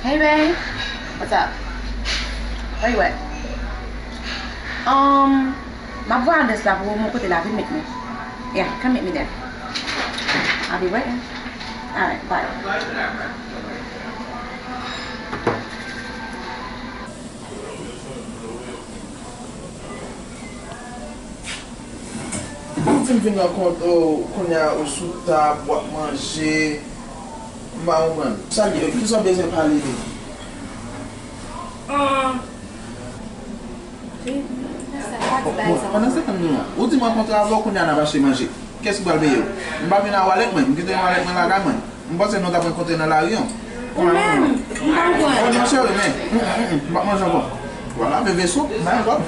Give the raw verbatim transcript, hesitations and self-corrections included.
Hey babe, what's up? Where you at? Um, m ap voye adrès la pou ou, mwen kote la, vin meet me. Yeah, come meet me there. I'll be waiting. Alright, bye. Ou di m vin rankontre w, kounye a ou sou tab, w ap manje. M pa konprann. Sa l ye? Kisa w bezwen pale de? Pandan se tan nou an, ou di m rankontre avè w, kounye a n ap achte manje. Kiyès ki pral peye w? M pa vin a walèt mwen, m kite yon walèt mwen lakay mwen. M panse nou t ap rankontre nan lari an. Ou menm, m pa konprann. Oh non, cheri, men, mm, mm, mm, m p ap manje ankò. Vwala, veve sou, bay ankò.